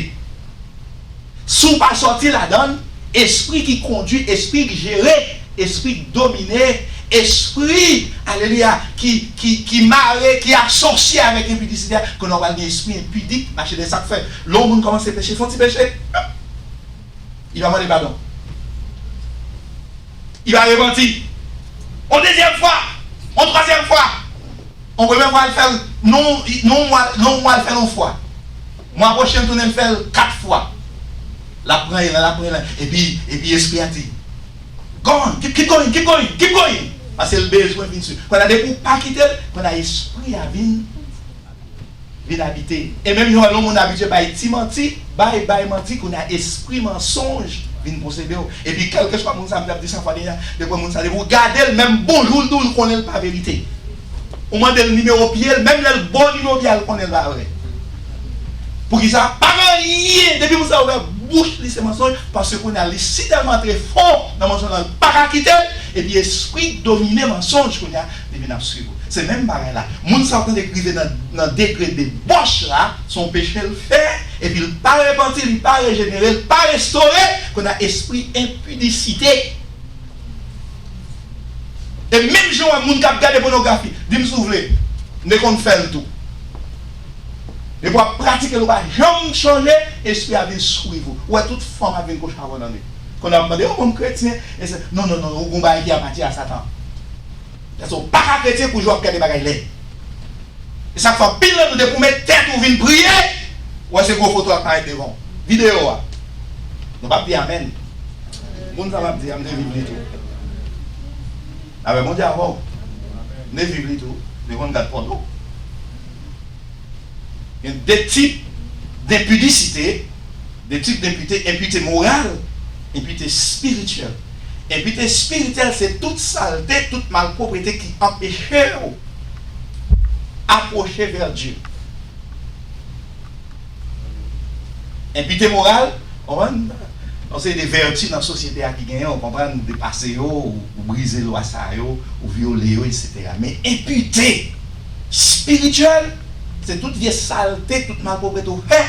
si w pa sòti ladan l, espri ki kondui, espri ki jere, espri k domine, espri, alelouya, ki, ki, ki mare, ki asosye avèk enpidisite a, kounye a w pral gen espri enpidik, mache de sa k fè. Lè yon moun kòmanse peche, fè yon ti peche, li pa mande padon. Li pa repanti. Yon dezyèm fwa, yon twazyèm fwa. Yon premye fwa, l fè l, non, non, mwa, non, mwa, l fè l yon fwa. Mwa pwochen, l tounen, l fè l kat fwa. L ap pran elan, l ap pran elan. Epi, epi espri a di, "Go on, keep, keep going, keep going, keep going." Paske l bezwen vin sou. Kounye a, depi w pa kite l, kounye a, espri a vin, vin abite. E menm jan w wè lè yon moun abitye bay ti manti, bay, bay manti, kounye a, espri mansonj vin posede w. Epi, kèlkeswa moun sa, m t ap di sa fwa dènyè, depi w wè moun sa, depi w gade l, menm bonjou l di w, l konnen l pa verite. Ou mande l nimewo pye l, menm lè l ba w nimewo pye a, l konnen l pa vrè. Poukisa? Pa gen anyen, depi moun sa ouvè bouch li, se mansonj, paske kounye a, li sitèlman antre fon nan mansonj lan, l pa ka kite l, epi espri domine mansonj, kounye a, li vin ap swiv ou. Se menm bagay la. Moun sa w tande k rive nan, nan degre debòch la, se yon peche l fè, epi l pa repanti, li pa rejenere, l pa restore, kounye a, espri enpidisite. E menm jan w wè moun k ap gade pònografi, di m si w vle, m te konn fè l tou. Depi w ap pratike l, ou pa janm chanje, espri a vin swiv ou. Ou wè tout fanm ap vin kouche avè w nan nwit. Kounye a w ap mande, "Oh, bon, m kretyen." E se, non, non, non, ou gon bagay ki apatye a Satan. Paske w pa ka kretyen pou jwe w ap gade bagay lèd. E sa k fè anpil nan nou, depi w met tèt ou vin priye, ou wè se gwo foto a k parèt devan w. Videyo a. Nou p ap di amèn. Moun sa m ap di a, m te viv li tou. Avè Bondye avè w. M te viv li tou. M te konn gad pòno. Gen de tip denpidisite, de tip denpite, enpite moral, enpite espirityèl. Enpite espirityèl, se tout salte, tout malpwoprete ki anpeche w apwoche vè Dye. Enpite moral, w konprann? Yon seri de vèti nan sosyete a ki genyen, w konprann, w depase yo, ou, ou brize lwa sa yo, ou vyole yo, etsetera. Men enpite espirityèl, se tout vye salte, tout malpwoprete w fè,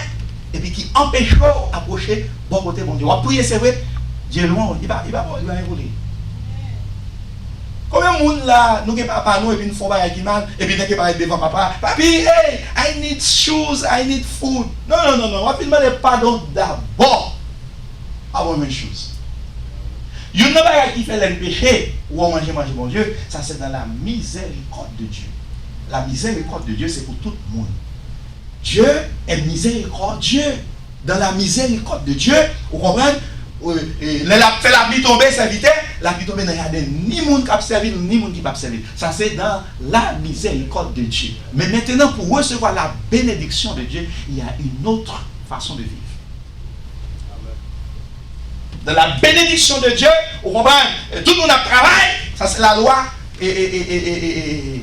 epi ki anpeche w apwoche bò kote Bondye. W ap priye, se vre, Dye lwen w, li pa, li pa bon, li pa anyen pou li. Konbyen moun la, nou gen papa nou, epi n fè yon bagay ki mal, epi nèg yo parèt devan papa, "Papi, hey, I need shoes, I need food." Non, non, non, non, w ap vin mande padon dabò. Avan menm shoes. Youn nan bagay ki fè lè n peche, ou wè w manje, manje Bondye, sa se dans la miséricorde de Dieu. La miséricorde de Dieu, se pou tout moun. Dieu est miséricordieux. Dans la miséricorde de Dieu, ou konprann? Euh, euh, lè l ap fè lapli tonbe, sèvitè, lapli tonbe nan jaden ni moun k ap sèvi l, ni moun ki p ap sèvi l. Sa se dans la miséricorde de Dieu. Mais maintenant, pour recevoir la bénédiction de Dieu, il y a une autre façon de vivre. Dans la bénédiction de Dieu, ou konprann? Tout moun ap travay, sa se lalwa, e, e,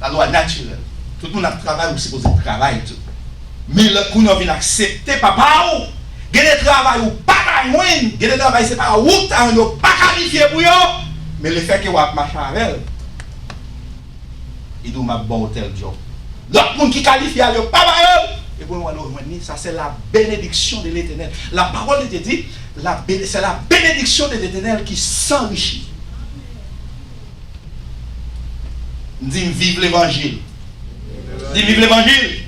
lalwa natirèl. Tout moun ap travay, ou sipoze travay tou. Men lè kounye a w vin aksepte papa w, gen de travay ou pa ka jwenn, gen de travay se pa ou k ta jwenn, yo pa kalifye pou yo, men lefètke w ap mache avè l, li di w, "M ap ba w tèl djòb." Lòt moun ki kalifye a, yo pa ba yo l. Epi w wè lè w jwenn li, sa se la bénédiction de l'Éternel. La parole de Dieu dit, la bé-, c'est la bénédiction de l'Éternel qui s'enrichit. M di, "M viv levanjil." M di, "M viv levanjil."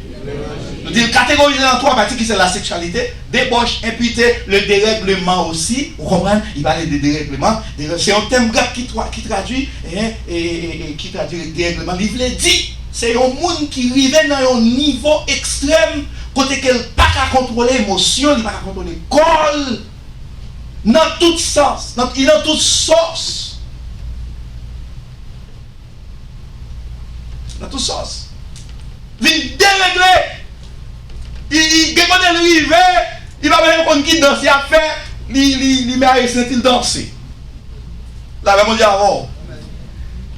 Nou di l kategorize nan twa pati ki se la seksyalite, debòch, enpite, le dérèglement osi. Ou konprann? Li pale de derègleman. Derè-, se yon tèm grèk ki twa-, ki tradui, eh, eh, eh, eh, ki tradui derègleman. Li vle di, se yon moun ki rive nan yon nivo ekstrèm kote ke l pa ka kontwole emosyon, li pa ka kontwole kò l. Nan tout sans, nan, li nan tout sòs. Nan tout sòs. Vin deregle. Li, li, gen kote l rive, li pa menm konn ki dans y ap fè, li, li, li mare senti l danse. Lapè Bondye avè w.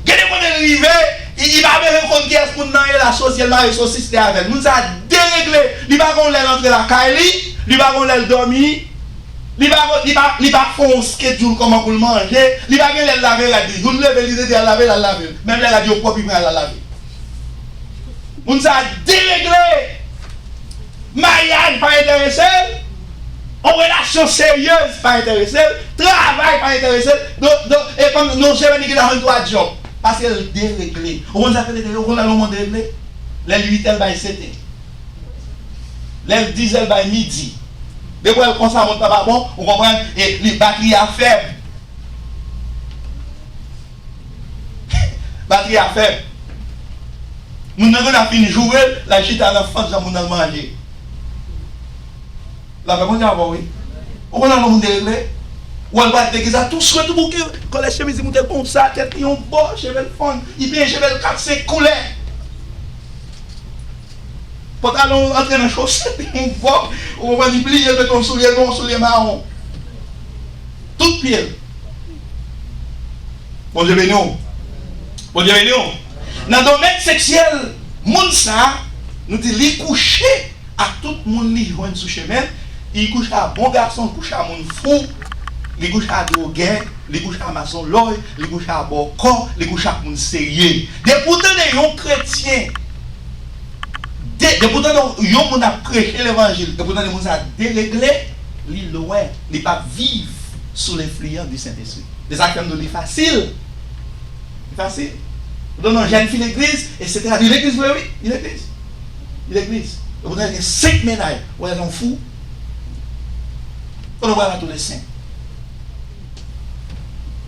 Gen de kote l rive, li, li pa menm konn kiyès moun nan ye la, sosyèl mare sosis li avè l. Moun sa a deregle, li pa konn lè l antre lakay li, Li pa gon lè l dòmi. Li pa gon, li pa, li pa fè yon schedule kòman pou l manje. Li pa gen lè l lave rad li. Jou l leve, li deja lave, l al lave l. Menm lè rad yo pwòp, li pran al lave. Moun sa a deregle. Maryaj pa enterese l. Yon relasyon seryez pa enterese l. Travay pa enterese l. Don, don, e kòm yon semèn li gentan jwenn twa djòb. Paske l deregle. Ou konn sa k rele deregle? Ou konn lè yon moun deregle? Lè l uit è, l bay sèt è. Lè l diz è, l bay midi. Depi w wè l konsa, moun nan pa bon, ou konprann, e li, batri a fèb. Batri a fèb. Moun nan gentan fin joure l, l al chita nan fant jan moun nan manje. Lapè Bondye avè w, wi. Ou konn lè yon moun deregle? Ou wè l pral legliz la, tou swè, tou bouke, kòlè chemiz li moute konsa, tèt li yon bò, cheve l fonn, li penyen cheve l kat senk koulè. Pantalon antre nan chosèt, yon bò, ou konprann, li pliye, l mete yon soulye nwa, yon soulye mawon. Tout pye l. Bondye beni w. Bondye beni w. Nan domèn seksyèl, moun sa a, nou di li kouche ak tout moun li jwenn sou chemen l, li kouche a bon gason, li kouche a moun fou, li kouche a dwogè, li kouche a masonlòy, li kouche a bòkò, li kouche ak moun serye. Depi w tande yon kretyen, de, depi w tande yon moun ap preche levanjil, depi w tande moun sa deregle, li lwen, li p ap viv sou lenfliyans di Sentespri. Se sa k fè m di w li fasil. Li fasil. Ou tande yon jèn fi legliz, etsetera. Li legliz vre, wi. Li legliz. Li legliz. Epi ou tande gen senk mennaj. Ou wè l yon fou. Kote w pral a tou le senk?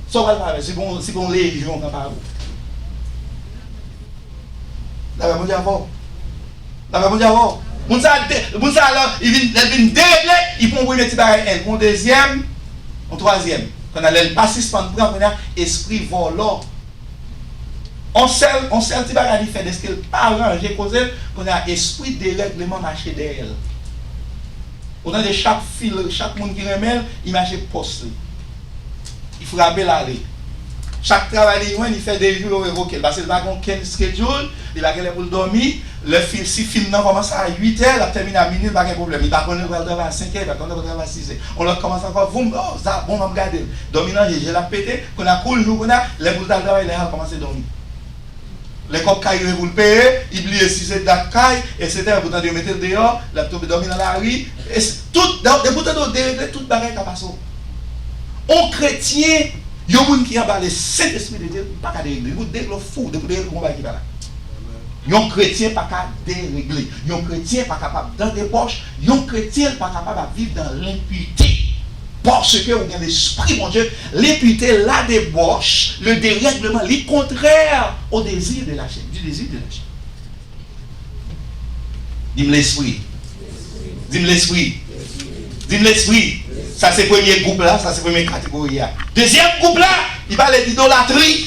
Sa w pral fè avè l? Si gon, si gon lejyon nan pare w. Lapè Bondye avè w. Lapè Bondye avè w. Moun sa a de, moun sa a lè li vin, lè l vin deregle, li pran yon premye ti bagay, en, pran yon dezyèm, yon twazyèm. Kounye a, lè l pa sispann pran, kounye a, espri vòlò. On sèl, on sèl ti bagay li fè, dèske l pa ranje koze l, kounye a, espri derègleman mache dèyè l. Ou tande chak fi, chak moun ki renmen l, li mache pòs li. Li frape l ale. Chak travay li jwenn, li fè de jou, yo revoke l. Paske l pa gen okenn schedule, li pa gen lè pou l dòmi. Lè fi, si fim nan kòmanse a uit è, l ap tèmine a minui, l pa gen pwoblèm. Li pa konnen l pral travay a senk è, li pa konnen l pral travay a sis è. On lòt kòmanse ankò, voum, oh, sa bon, m ap gade l. Dòmi nan je, je l ap pete, kounye a kou l jou, kounye a, lè pou l t al travay, lè a l kòmanse dòmi. Lè kòb kay rive pou l peye, li bliye si se dat kay, etsetera. Epi w tande yo mete l deyò, l ap tonbe dòmi nan lari. E s-, tout, depi w tande w deregle, tout bagay ka pase w. On kretyen, yon moun ki anba le Sentespri de Dye, pa ka deregle. Depi w deregle, w fou. Depi w deregle, gon bagay ki pa la. Yon kretyen pa ka deregle. Yon kretyen pa kapab dan debòch. Yon kretyen pa kapab ap viv dan lenpite. Paske ou gen Lespri Bondye, lenpite, la debòch, le dérèglement, li kontrè au désir de la chair, du désir de la chair. Di m lespri. Di m lespri. Di m lespri. Sa se premye gwoup la, sa se premye kategori a. Dezyèm gwoup la, li pale de idolatri.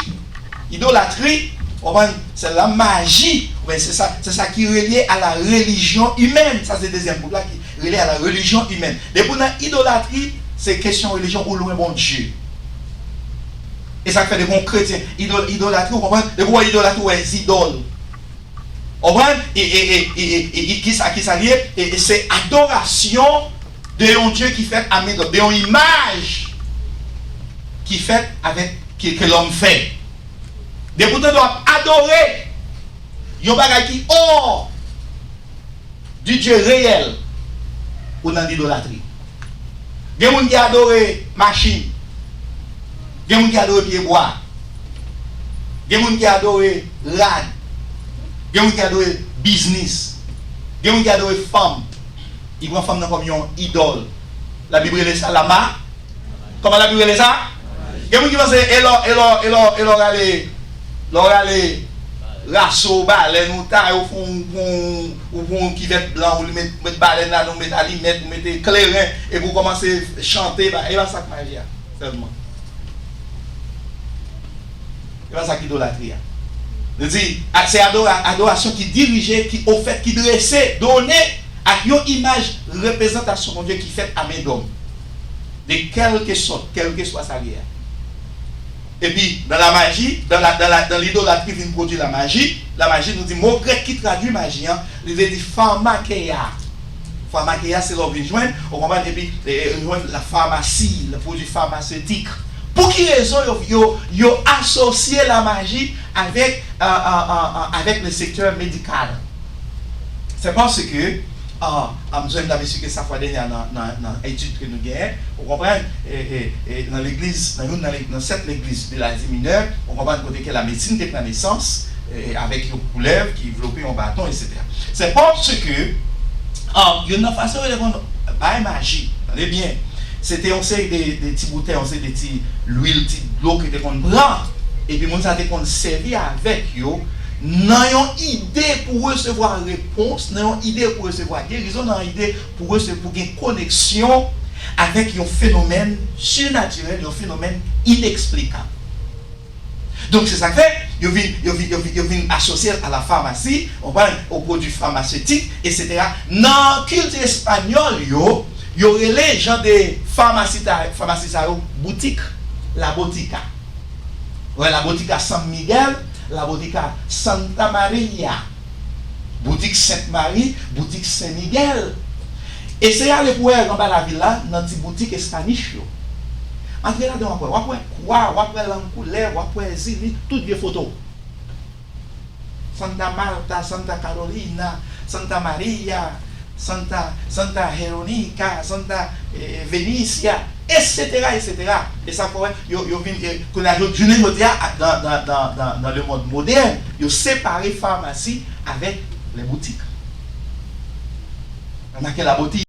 Idolatri, ou konprann, se la maji, oubyen se sa, se sa ki relye a la religion humaine. Sa se dezyèm gwoup la ki relye a la religion humaine. Depi w nan idolatri, se kesyon relijyon, ou lwen Bondye. E sa k fè depi yon kretyen, idol, idolatri, ou konprann, depi w wè idolatri, ou wè zidòl. Ou konprann? E, e, e, e, e, e, e, kisa, kisa l ye? E, e se adorasyon de yon Dye ki fèt a men dòm, de yon imaj ki fèt avèk, ke, ke lòm fè. Depi w tande w ap adore yon bagay ki hors du Dieu réel, ou nan lidolatri. Gen moun ki adore machin. Gen moun ki adore pyebwa. Gen moun ki adore rad. Gen moun ki adore biznis. Gen moun ki adore fanm. Li pran fanm nan kòm yon idòl. Labib rele sa lama. Kòman Labib rele sa? Gen moun ki panse e lè, e lè, e lè, e lè w rale, lè w rale raso balèn ou ta, ou fè yon, ou fè yon, ou fè yon kivèt blan, ou met, met balèn ladan, ou met alimèt, ou met kleren, epi ou kòmanse chante, ba, e pa sa k maji a sèlman. E pa sa k idolatri a. Li di, a, se adora, adorasyon ki dirije, ki ofèt, ki drese, done ak yon imaj reprezantasyon Bondye ki fèt a men dòm. De kèlkesòt, kèlkeswa sa l ye a. Epi, dan la maji, dan la, dan la, dan lidolatri vin pwodui la maji, la maji, nou di mo grèk ki tradui maji an, li vle di pharmakeia. Famakeya se lè w vin jwenn, ou konprann, epi e, e, jwenn la famasi, le pwodui famasetik. Pou ki rezon yo, yo, yo asosye lamaji avèk, euh, euh, euh, euh, avèk le sektè medikal? Se paske, euh, euh, m sonje m t ap eksplike sa fwa dènyè nan, nan, nan etid ke nou genyen, ou konprann, e, e, e, nan legliz, nan youn nan, le- nan sèt legliz de Lazi Minè, ou konprann, kote ke lamedsin te pran nesans, e, avèk yon koulèv ki vlope yon baton, etsetera. Se paske, um, youn nan fason yo te konn bay maji, tande byen, se te yon seri de, de ti boutèy, yon seri de ti lwil, ti dlo ke te konn pran, epi moun sa te konn sèvi avèk yo nan yon ide pou resevwa repons, nan yon ide pou resevwa gerizon, nan yon ide pou resevwa, pou gen koneksyon avèk yon fenomèn sinatirèl, yon fenomèn ineksplikab. Donk, se sa k fè, yo vin, yo vin, yo vin, yo vin asosye l a la famasi, ou konprann, o pwodui famasetik, etsetera. Nan kilti espanyòl yo, yo rele jan de famasi ta, famasi sa yo boutik, la botica. Wè, la botica San Miguel, la botica Santa Maria. Boutik Sent Mari, boutik Sen Migèl. Eseye ale pou wè anba lavil la, nan ti boutik Espanich yo. Antre ladan w ap wè, w ap wè kwa, w ap wè lanm koulè, w ap wè zili, tout vye foto. Santa Marta, Santa Carolina, Santa Maria, Santa, Santa Veronica, Santa, eh, Venecia, etsetera, etsetera. E sa fè wè, yo, yo vin, eh, kounye a, jounen jodi a, a, dans, dans, dans, dans, dans le monde moderne, yo separe famasi avèk les boutiques. Ann ake laboti.